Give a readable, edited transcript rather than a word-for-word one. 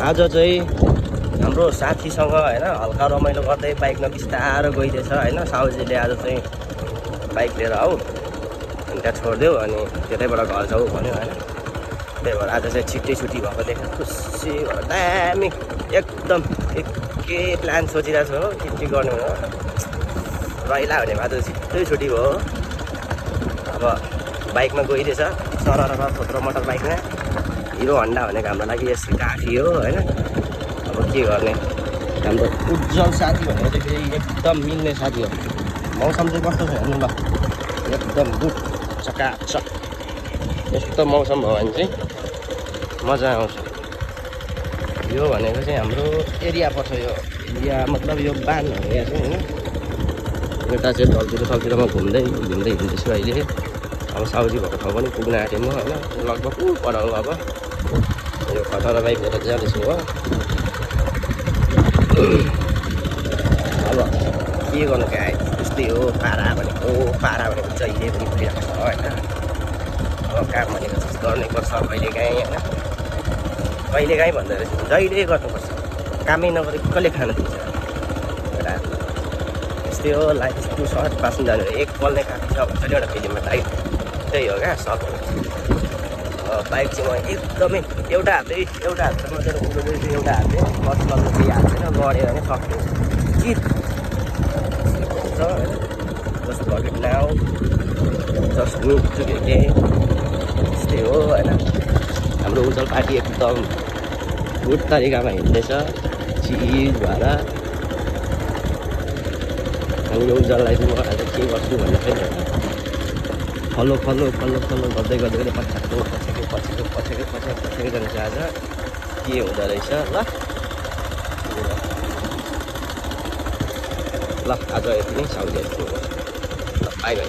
आज चाहिँ हाम्रो साथीसँग होइन हल्का रमाइलो गर्दै बाइकमा बिस्तारो गइदिएछ होइन। साउजीले आज चाहिँ बाइक लिएर आऊ अनि त्यहाँ छोडिदेऊ अनि त्यतैबाट घर जाऊ भन्यो होइन। त्यही भएर आज चाहिँ छिट्टै छुट्टी भएको देखेर खुसी भएर दामी एकदम के प्लान सोचिरहेको छु हो के के गर्ने हो रहिला भने आज छिट्टै छुट्टी भयो। अब बाइकमा गइदिएछ सरर थोत्रो मोटर बाइकमा हिरो हन्डा भनेको हाम्रो लागि यस्तो काफी हो होइन। अब के गर्ने हाम्रो उज्जवल साथी भनेको चाहिँ फेरि एकदम मिल्ने साथी हो। मौसम चाहिँ कस्तो छ हेर्नु ल एकदम गुड चकाचक। यस्तो मौसम भयो भने चाहिँ मजा आउँछ। यो भनेको चाहिँ हाम्रो एरिया पर्छ यो एरिया मतलब यो बानहरू यहाँ चाहिँ होइन। यता चाहिँ तलतिर म घुम्दै हिँड्दैछु अहिले। अब साउजी भएको ठाउँ पनि पुग्न आँटेँ म होइन। लगभग पर अब यो खतरा बाइक लिएर जाँदैछु हो। अब के गर्नु क्या त्यस्तै हो पारा भनेको जहिले पनि पुगिरहेको छ होइन। अब काम भनेको चिज गर्नैपर्छ कहिलेकाहीँ होइन। कहिलेकाहीँ भन्दा रहेछ जहिले गर्नुपर्छ कामै नगरेको कसले खानु दिन्छ एउटा त्यस्तै हो। लाइफ टु सर्ट बाँच्नु जानु एक पल्ने काफी छ भन्छ नि एउटा फिल्ममा टाइप त्यही हो क्या सब। बाइक चाहिँ म एकदमै एउटा हातले मजाले कुदाउँदैछु एउटा हातले बसमा केही हात छैन लडेर नै सक्छु चित छ होइन। जस्ट भर्केट नाउ जस्ट मिट टुगेदर त्यस्तै हो होइन। हाम्रो उज्जवल पार्टी एकदम गुड तरिकामा हिँड्दैछ चिज भएर। अनि यो उज्जवललाई चाहिँ म आज के गर्छु भन्ने चाहिँ होइन फलो गर्दै पछ्याएको जान्छ आज के हुँदो रहेछ ल आज यति नै साउजी ल बाई बाई।